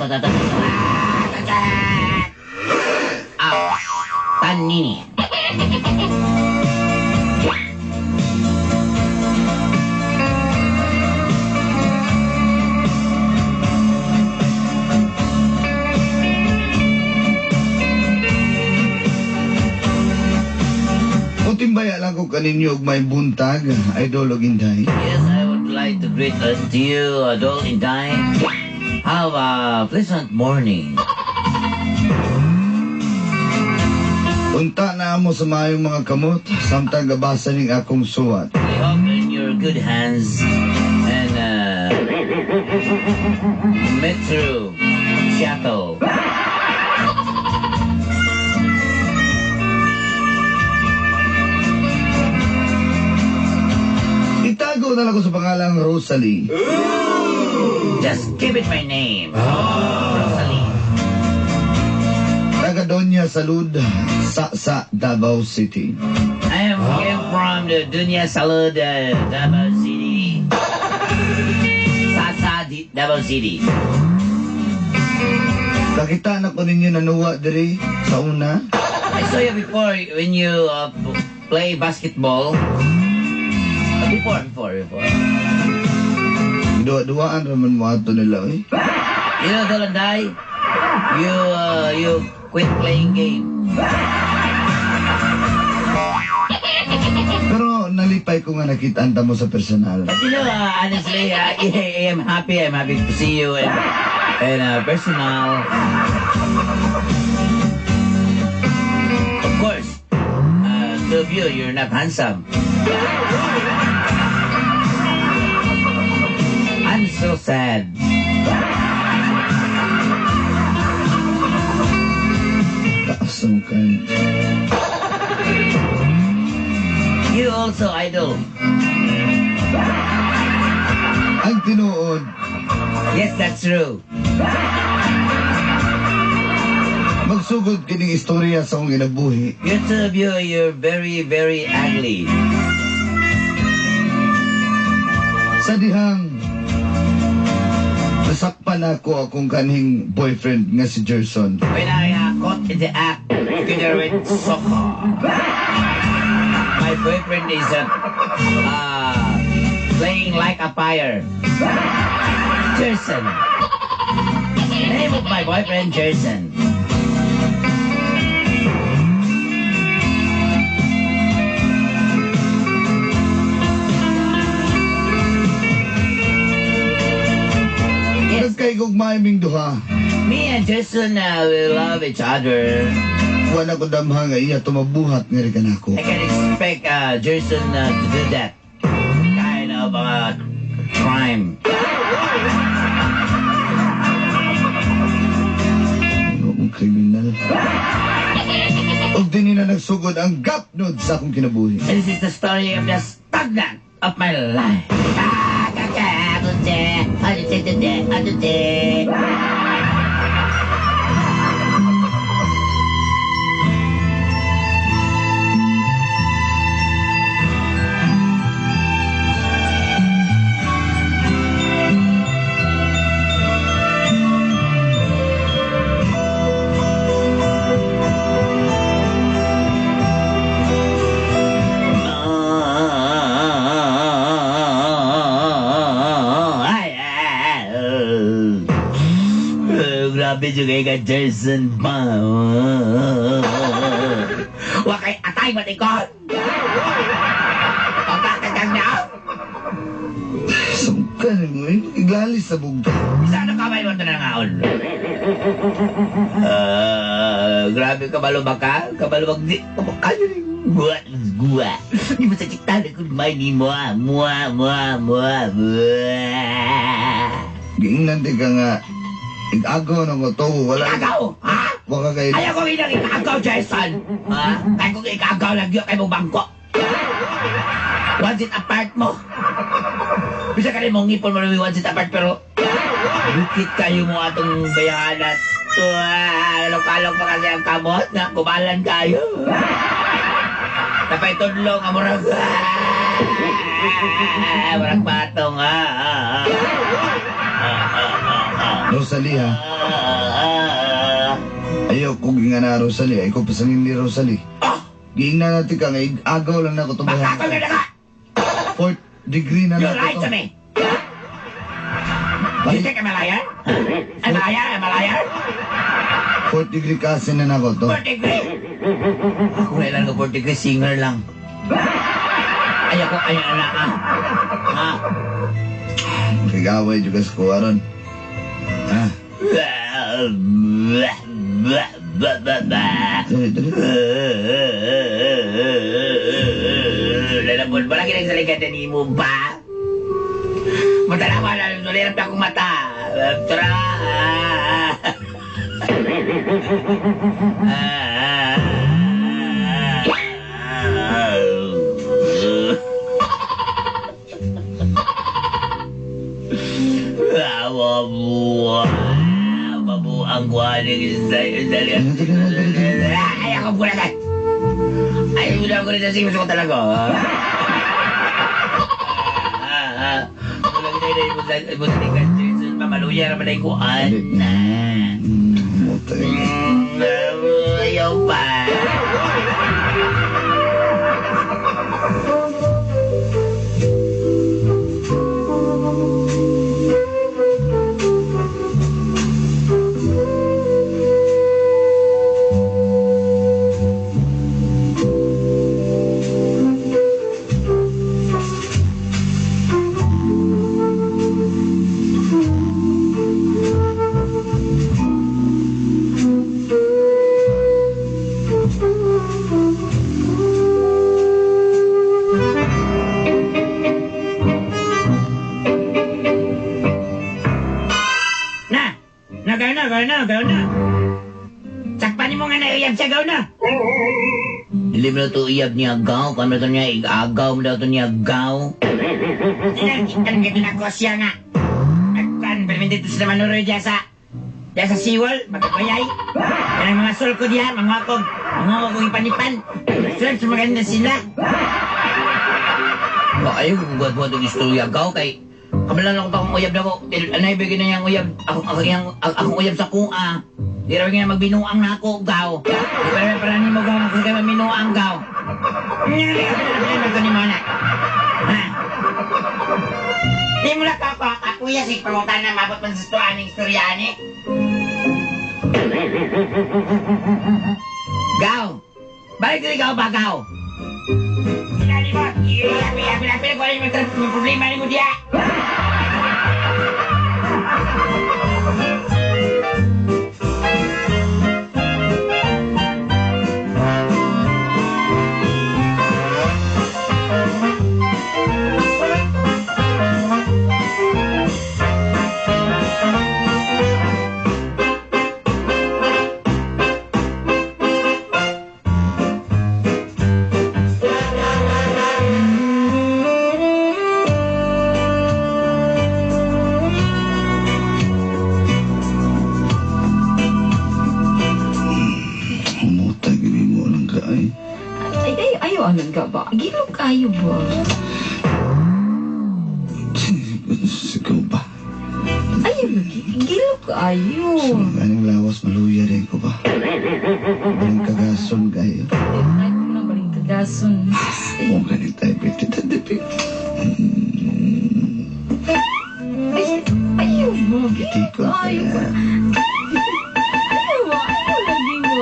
Ah, Tanini. Utimbaya lang ko kaninyo og may buntag, Idol og Inday. Yes, I would like to greet to you, Adol Inday. Have a pleasant morning. Unta na mo sa maayong mga kamot, samtang gabasa ning akong suwat. I hope in your good hands and Metro Shuttle. Itago na lang ko sa pangalang Rosalie. Just give it my name. Rosalie. Taga Doña Salud, sa Davao City. I am came from the Dunya Salud, Davao City. Sasa, Davao City. Nakita na ko ninyo nanuwa diri sa una. I saw you before when you play basketball. Before, before, before. Duwa-duwaan raman mo ato nila eh. You know, Dolanday, you quit playing game. Pero nalipay ko nga nakita mo sa personal. But you know, honestly, I am happy. I'm happy to see you and personal. Of course, two of you, you're not handsome. I'm so sad. Taas mo kay. You also, Idol. Ang tinuod, Yes, that's true. Magsugod kining istorya sa akong kinabuhi. You two of you, you're very, very ugly. Sa dihang nasakpan ako akong kanhing boyfriend nga si Gerson. When I caught in the act together with Soko. My boyfriend is playing like a fire. Gerson. Name of my boyfriend, Gerson. Yes. Nagkaigugmay ming duha. Me and Jason, we love each other. Wala ko damha nga iya tumabuhat nga rin kanako. I can expect Jason to do that kind of crime. Noong kriminal. Ug dinhi na nagsugod ang gapnod sa akong kinabuhi. And this is the story of the stagnant of my life. Ay, ay, ay. Grabe juga ka, Jason pa. Wakay atay matikon. Pagkakagang na. Sungkan mo eh. Iglalis sa bugta. Isa na kamay mo ito na ngaon. Grabe kabalo ba ka? Kabalo ba? Di, kayo gua, gua. Di ba sa kita na kung may ni mo, mua, mua, mua, mua. Giingnan di ka nga. Igagaw na ko to. Wala. Ikagaw! Ha? Waka kayo. Ayaw ko ginang ikagaw, Jason! Ha? Kaya kung ikagaw lang yun kay mong bangko. One seat apart mo. Bisa ka rin mong ngipon mo rin one seat apart pero bukit kayo mo atong bayahan at alok-alok pa kasi ang kamot nga kumalan kayo. Napay tudlong ang murag murag patong. Rosalie ha. Ayaw kong nga na Rosalie. Ay ko pasangin ni Rosalie. Oh! Giingnan natin ka nga agaw lang na ko itong Bakakol na ka! Fourth degree na You na lied ko to to. me! You think I'm a liar? I'm a liar? I'm a liar? Fourth degree cousin na nako to. Fourth degree! Ako na ilan ko fourth degree singer lang. Ayaw ko, ayaw na ah. Ha? Kagaway juga sa kuwaron. Ha? Dali, dali. Lalabon, wala kinagsaligad na ni mo ba? Matalawa na, nulirap na akong mata. Tara! Mabuang Ay, ako bulagan! Ay, wala ko rin sa ko talaga. Mamaluya naman ay kuan. Ayaw pa. Na! Na, gaw na, gaw na, gaw na. Sakpan mo nga na iyab siya, gaw na. Dili mo na ito iyab niya, gaw. Kung ano ito niya, igagaw mo na ito niya, gaw. Tinang ito na ko siya nga. Nagkuhan, pero dito sila manuroy diya sa seawall, magkabayay. Yan ang mga sulko diya, mga kog ipanipan. Sila, maganda sila. Ba, ayaw, buhat-buhat ang istorya, gaw, kay kamalan ako akong uyab na ko. Anay, bigyan na niyang uyab. Akong uyab sa kuha. Di raw nga magbinuang na ako, gaw. Di pa naman pala ni mo, gaw. Kung kayo magbinuang, gaw. Ha? Di mo lang ako, kakuya, sig pangutan na mabot man sa tuan ng istorya, ani. Gaw! Balik dili gaw ba, gaw? Sinali mo, iya, kung ano yung problema ni mo diya. Ayaw anong ka ba? Gilog kayo ba? Sigaw ba? Ayaw lagi. Gilog kayo. Sa mga lawas, maluya rin ko ba? Baling kagason kayo. Try ko na baling kagason. Kung galing tayo, pwede tadipin. Ay, ayaw ba? Giti ko. Ayaw ba? Ayaw ba? Ayaw lagi mo.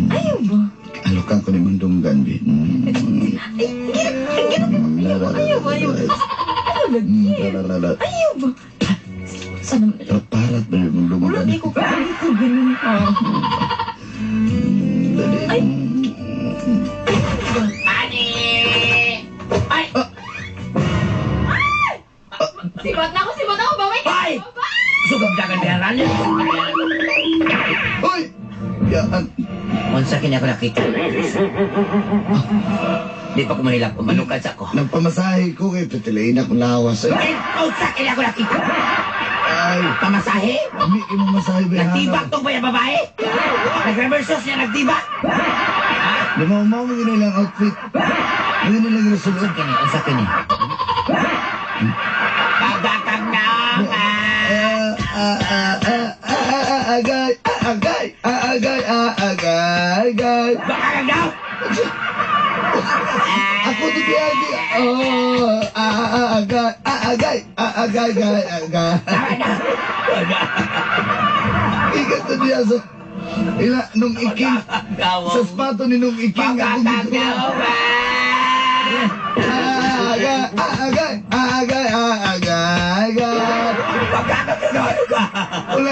Ayaw ba? Alukan ko ni Mandunggan, bi. Ay, gilog, gilog. Ayaw, ayaw, ayaw. Ayaw lagi. Ayaw ba? Sana man. Parat ba yung Wala, Mandunggan? di ko kaya ko ganun pa. Dali. Ay. Ani! Ay! Sibat na ako, sibat ako, babay! Ay! Sugab dagan bayaran niyo. Hoy! Yan. Unsa kini ako nakita. Di pa ko mahilap, umalukas ako. Nagpamasahe ko kay Petilain akong lawas. Ay, unsa kini ako nakita. Ay! Pamasahe? Hindi mo masahe ba? Nagtibak tong ba yung babae? Nag-reversos niya, nagtibak? Lumaw mo yun ilang outfit. Ano nilang Unsa resulot? kini, unsa kini? Pagkakag na! Agay, agay, agay, agay, agay. Baka ka daw! Ako to tiyagi. Oh, agay, agay, agay, agay, agay. Tama na! Ikat to niya sa... Ila, nung iking... Sa spato ni nung iking ako Pagkakagaw! Agay, agay, agay, agay, agay. Pagkakagaw! Wala,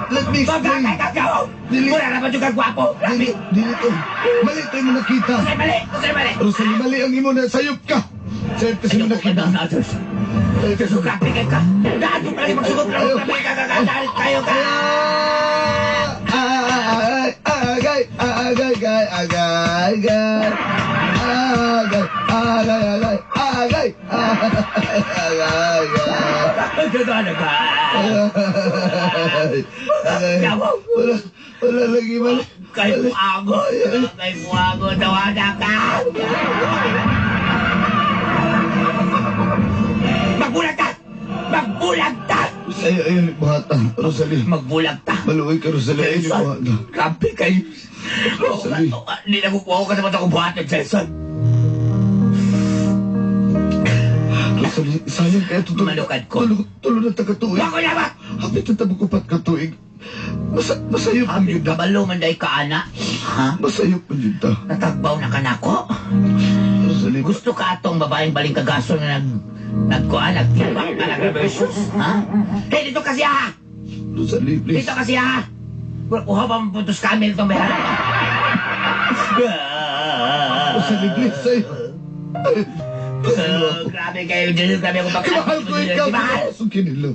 let me explain. Pagkakagaw! Dili. Wala naman yung kagwapo! Dili, dili to. Mali tayo mo nakita. Usay mali! Usay mali! Rosalie, mali ang imo na. Sayop ka. Sayop kasi mo Ayoko ka nakita. na, Diyos. Diyos, grabe kayo ka. Daan mo pala magsugod lang. Grabe ka, dahil kayo ka. Agay, agay, agay, agay, agay. Agay, agay, agay, agay, agay, agay. Ano ka? Agay. Wala, wala lagi mali. Kay Buago. Kay Buago, tawada ka. Magbulag ta! Magbulag ta! Ay, ayun, buhata. Rosalie. Magbulag ta. Maluoy ka, Rosalie. Ayun, buhata. Grabe kayo. Rosalie. Hindi na kukuha ko kasi ba't ako buhat ng Jason? Rosalie, sayang kaya tutulo. Malukad ko. Tulo, tulo na taga-tuig. Wako na ba? Hapit na tabo ko pat katuig. Masayop ang Hapit yun. kabalo man day ka, ana. Ha? Masayop ang yun ta. Natagbaw na ka nako. Rosalie, Gusto ka atong babaeng baling kagaso na nagkuan, nagtipak ka, nag-reversus, ha? Hey, dito kasi ha! Rosalie, please. Dito kasi ha! Uhaw pa mapuntos camel itong may harap. Rosalie, please. Ay, ay, pasilo ako. Grabe kayo, Diyos, grabe ako pag- Mahal ko ikaw. Mahal! Ang kinilo.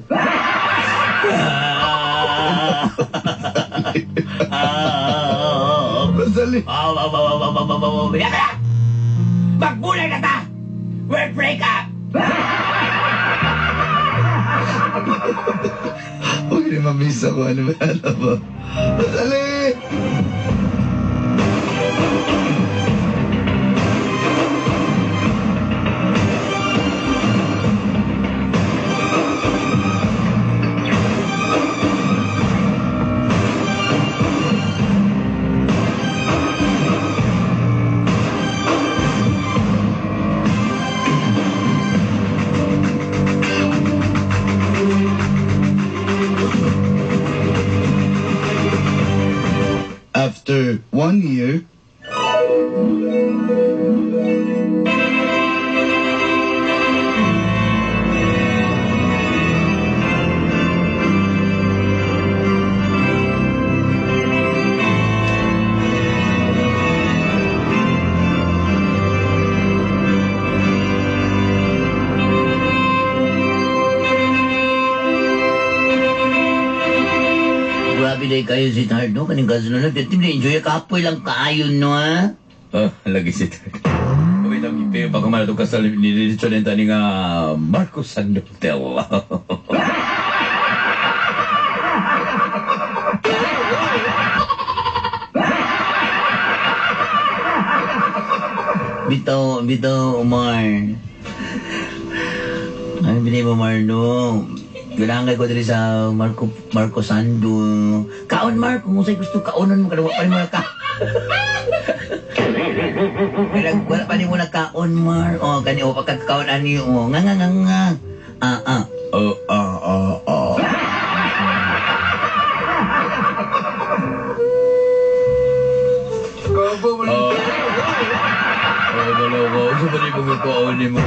Rosalie. Magbulag na ta! We're break up! Huwag niyo mamisa ko. Ano ba? Ano ba? Rosalie! After 1 year, Grabe day kayo si Tard, no? Kaning kaso na lang. Enjoy kapoy lang kaayo, no, ha? Ah, lagi si Tard. Wait, ang ipi, pag kumala itong kasal, nililitso din tayo nga Marcos Hotel. Bitaw, bitaw, Omar. Ano binay mo, Omar, no? Ganahan ko diri sa Marco Sando. Kaon, Mark, kung sa'yo gusto kaonon mo, kada wala pa rin mo naka. Wala pa rin mo nakaon, Mar. O, gani, o, pagkakaon, ani, o. Nga, nga, nga, nga. Ah, ah. Oh, ah, ah, ah. Oh, wala ko. Sa pali mo kaon ni mo.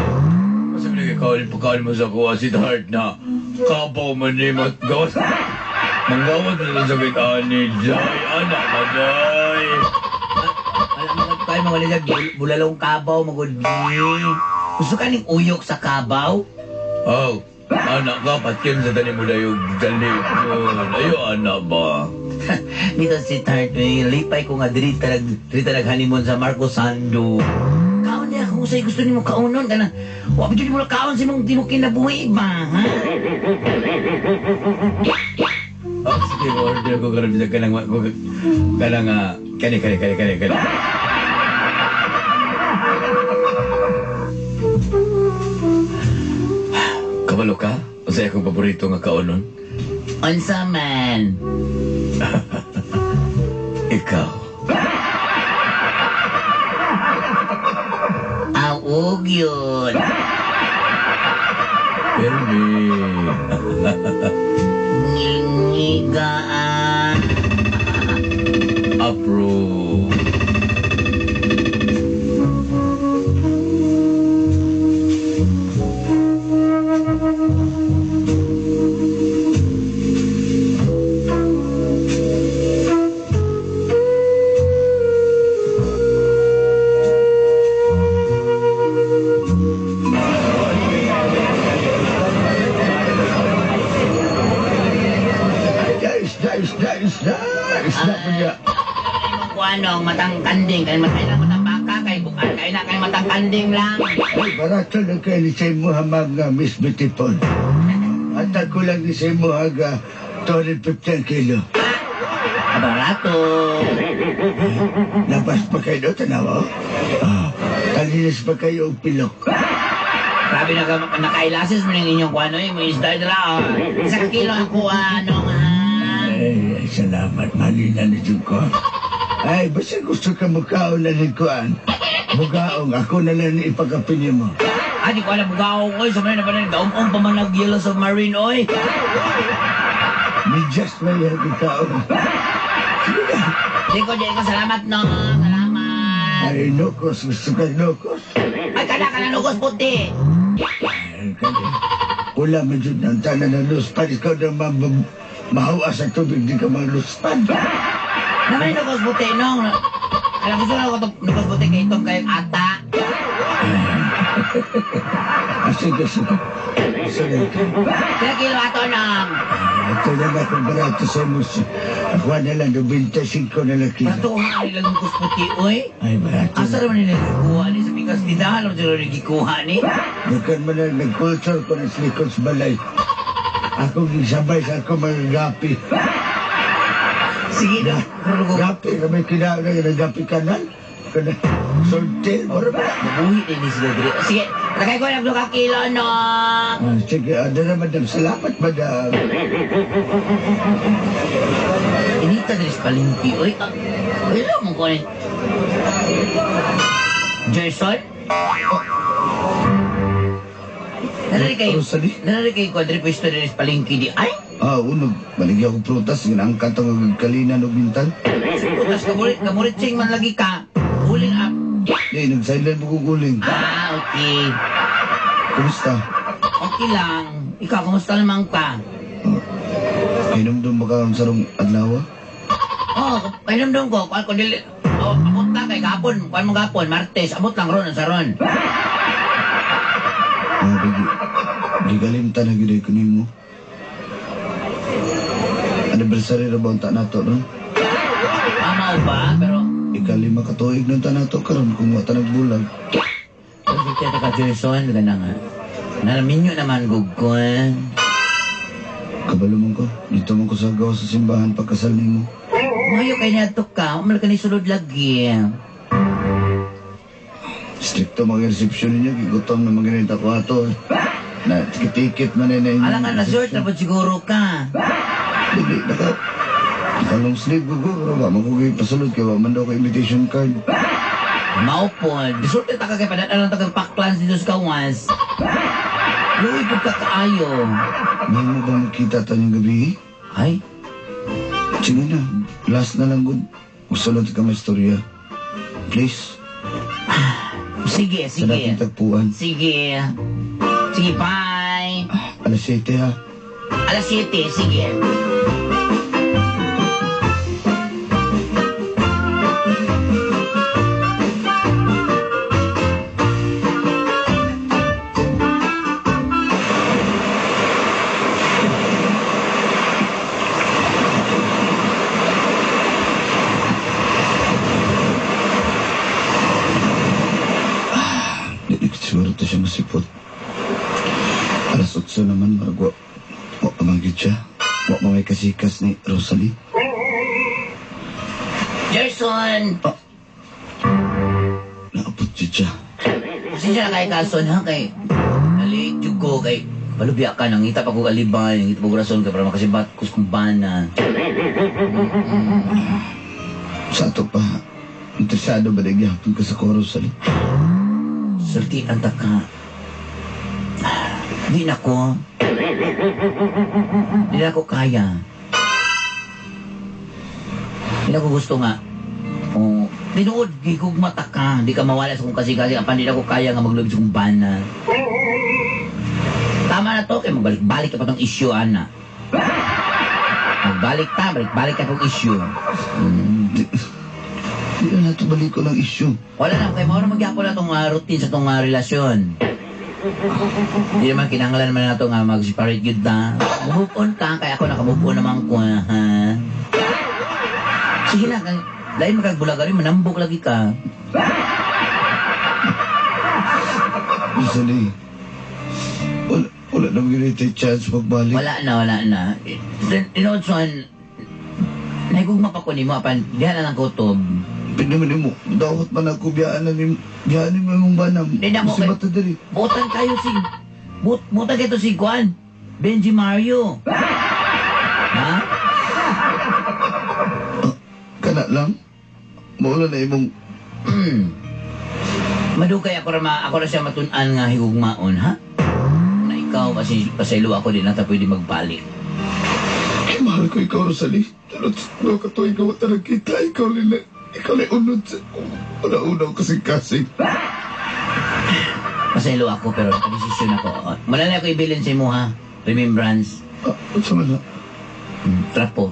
Sa pali kaon pagkaon mo sa kuha si Tard na kapaw man ni mo. Gawas. Manggawat na lang sa kitaan ni Jai. Anak ka, Jai. Wala mga kayo, mga wala bulalong kabaw, magod. Gusto ka ning uyok sa kabaw? Oh, anak ka, patkim sa tani mo dayog dali. Ayo, anak ba? Dito si Tart, may lipay ko nga diri talag honeymoon sa Marco Sando. Kaon niya kung sa'yo gusto nimo kaonon kana. Wa pa jud mo kaon sa imong di mo kinabuhi ba, ha? Oh, sige, order ko karon bisag kanang kanang kani kani kani kani kani. Kabalo ka? Unsay akong paborito nga kaonon? Unsa man? Ikaw. Awog yun. Permi. Ngilngigaan. Approve. Isda po niya. Kuanong matang kanding kay matay lang matang baka kay bukan kay na kay matang kanding lang. Ay, barato lang kay ni sa imo hamag nga Miss Beautiful. At ako lang ni sa imo haga 250 kilo. Ah, barato. Labas pa kayo, tanawa. Ah, kalinis pa kayo og pilok. Grabe na ka nakailasis mo ning inyong kuano eh, mo isda dira. Isa ka kilo ang kuanong ha. Ay, salamat. Malina ni ko. Ay, basta gusto ka mukhaon na rin kuan. Bugaong, ako na lang ipagkapin mo. Ah, di ko alam bugaong oy, sa mga na gaum-um pa man nag-yellow submarine oy. Midyas may ikaw. Sige na. Di ko, salamat no. Salamat. Ay, nukos. Gusto ka nukos? Ay, kana nukos puti. Ay, kani. Wala man dyan ang tanan na luspad. Ikaw na mahawa sa tubig, di ka maluspad. Naman yung nukos puti nung. Alam ko na ko nukos puti kay itong kayong ata. Ah, sige, sige. Sige. Kaya kilo ato nang. Ito na lang kung barato sa imo. Ako na lang, 25 na lang kilo. Barato ha, nila nukos puti, oy. Ay, barato. Asa naman nila gikuha ni sa bigas tindahan naman sila gikuha ni. Dukan man na nag-culture ko na sa sa balay. Ako gisabay sa ako mga gapi. Sige na. Gapi, kami kinaon na nagapi kanal. Kana, sortail, mura ba? Mabuhi din ni sila diri. Sige, tagay ko lang ka kilo no. Ah, sige, ada na madam. Salamat, madam. Inita diri sa palengke, oy. Hello mo ko ni. Jason? Oh. Narari kay Rosalie? Narari kay kwadripwesto diri sa palengke di. Ay, Ah, uno, baligya ko prutas, ginangkat ang kalinan og bintan. Putas kamurit sing man lagi ka. Uling up. Di, nag-sideline mo kong uling. Ah, okay. Kumusta? Okay lang. Ikaw, kumusta naman ka? Hinumdum ba ka sa rong adlaw? Oh, pahinumdum ko. Kuan ko dili. Oh, abot na kay gapon. Kuan mo gapon, Martes. Abot lang ron sa ron. Ah, bigi. Gigalimtan na gid ko nimo. Anniversary ra ba unta nato no? Tama ba? Pero Ikalima ka tuig nunta nato karon kung wa ta nagbulag. Pero ka Jason, gana nga. Nalaminyo naman gug ko. eh. Kabalo man ko. Dito man ko sa gawas sa simbahan pagkasal nimo. Mayo kay niadto ka, umal ka ni sulod lagi. Stricto mga reception ninyo, gigutom na mga ganito ko ato. Na tikit-tikit man na inyo. Alam nga na short na po siguro ka. Dili, naka long sleeve ko pero ba, makugi pasulod kay wa man daw ko invitation card. Maupod. Disulti ta ka kay padala lang tagang paklans dito sa kawas. Luwi po ka kaayo. May mo ba makita tanyong gabi? Ay, Sige na, last na lang good. Gusto lang ka may istorya. Please, sige, sa sige. dating tagpuan. Sige. Sige, bye. Alas 7 ha. Alas 7, sige. Dili siguro to siya masipot. Alas 8 naman, marag wa pamagid siya. Wa pa may kasikas ni Rosalie. Gerson! Naapot siya. Pasensya na kay Kason ha, kay nalate jud ko kay Palubya ka, nangita pa kong alibay, nangita pa kong rason ka para makasibat ko sa kumbana. Sa ato pa, interesado ba nagyapon ka sa chorus, Ali? Sulti ang taka. Di na ko. Di na ko kaya. Di na ko gusto nga. Oh, tinuod, gigugma ta ka. Di ka mawala sa kong kasi-kasi. Apan di na ko kaya nga maglubid sa kumbana. Tama na to, kay magbalik-balik ka pa tong issue, ana. Magbalik ta, balik-balik ka tong issue. Di na nato balik ko ng issue. Wala na, kay maura magyapon na tong routine sa tong relasyon. Hindi naman kinahanglan naman na to nga mag-separate yun na. Move on ka, kaya ako nakamove on naman ko, ha? Sige na, kay, lain makagbulag rin, manambok lagi ka. Rosalie, wala na magiging chance magbalik. Wala na, wala na. Tinood, son, nahigugma pa ko nimo, apan, diha na lang kutob. Pinaman mo, dawat man ako, biyaan na ni, biyaan ni mong bana. Di na mo, Si Bata diri. Butan kayo si, butan kayo si Juan, Benji Mario. Ha? Kana lang? Maula na imong... Madugay ako ra ako ra siya matun-an nga higugmaon, ha? Na ikaw kasi pasaylo ako din na ta pwede magbalik. Kay mahal ko ikaw, Rosalie. Pero no ka to ikaw talaga kita, ikaw lila, ikaw lila unod sa una-una kasing-kasing. Pasaylo ako pero nakadesisyon ako. Wala na ako ibilin sa imo, ha? Remembrance. Ah, unsa man na? Trapo.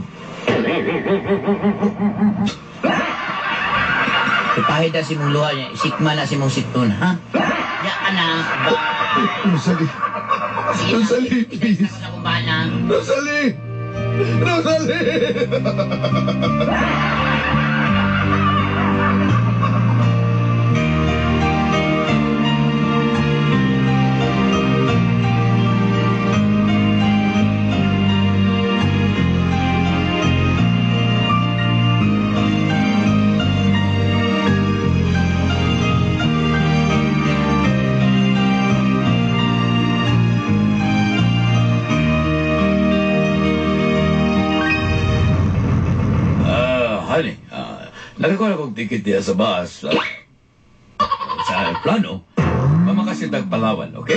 Ipahid na si mong luha niya. Sikma na si mong siton, ha? Ya ka na. Bye. Rosalie. Sige na. Rosalie, please. Ako na kung bana. Rosalie! Rosalie! Honey, nakakuha akong ticket diya sa bus. Sa aeroplano. Mamakasitag Palawan, okay?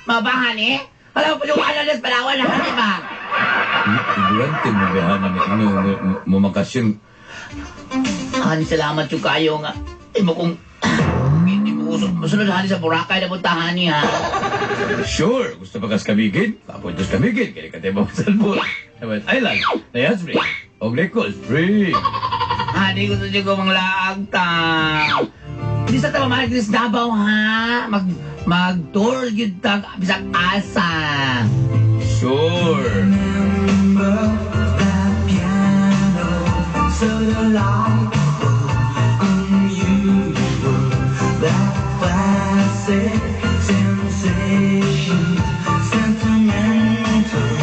Maba, honey? Alam mo pa yung alalas Palawan, honey ba? Ignorante mo, Rihanna, mamakasyon. Honey, salamat yung kayo nga. Imo kong... Hindi mo gusto. Masunod, honey, sa Boracay na punta, honey, ha? Sure. Gusto ba kas kamigin? Tapos Diyos kamigin. Kaya ka tayo masalbo. Heaven Island, Nayas Spring, o Greco Spring. Honey, gusto niyo ko manglaag ta. Di sa tama mahal sa Davao, ha? Mag-tour yun ta, bisag asa. Sure. Remember that piano, so delightful, unusual, that classic sensation, sentimental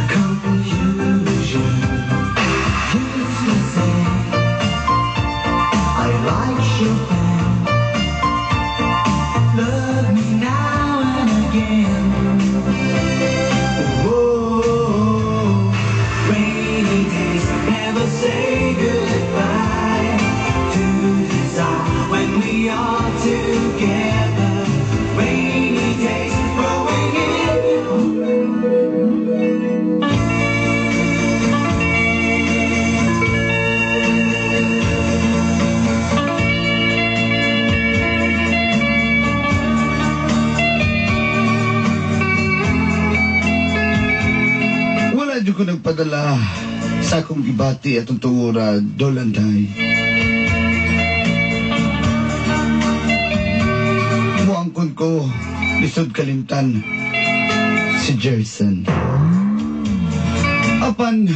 confusion. Used to say, I like Chopin. Love me now and again. Whoa, rainy days never say goodbye to desire when we are together. Rainy days growing in. Wala dyan ko nagpadala sa akong gibati atong tungura, Dolanday. Muangkon ko, lisod kalimtan, si Jerson. Apan,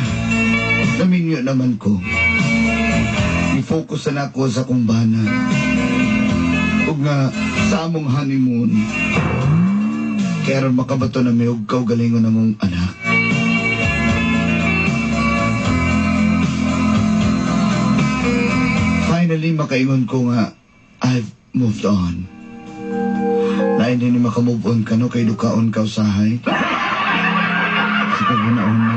naminyo naman ko. I-focus na ako sa kumbana. Ug nga sa among honeymoon. Kaya ron makabato na may ugkaw galingon namong anak. Finally, makaingon ko nga, I've moved on. Lain din ni makamove on ka, no? Kay dukaon ka usahay. Sa kag una.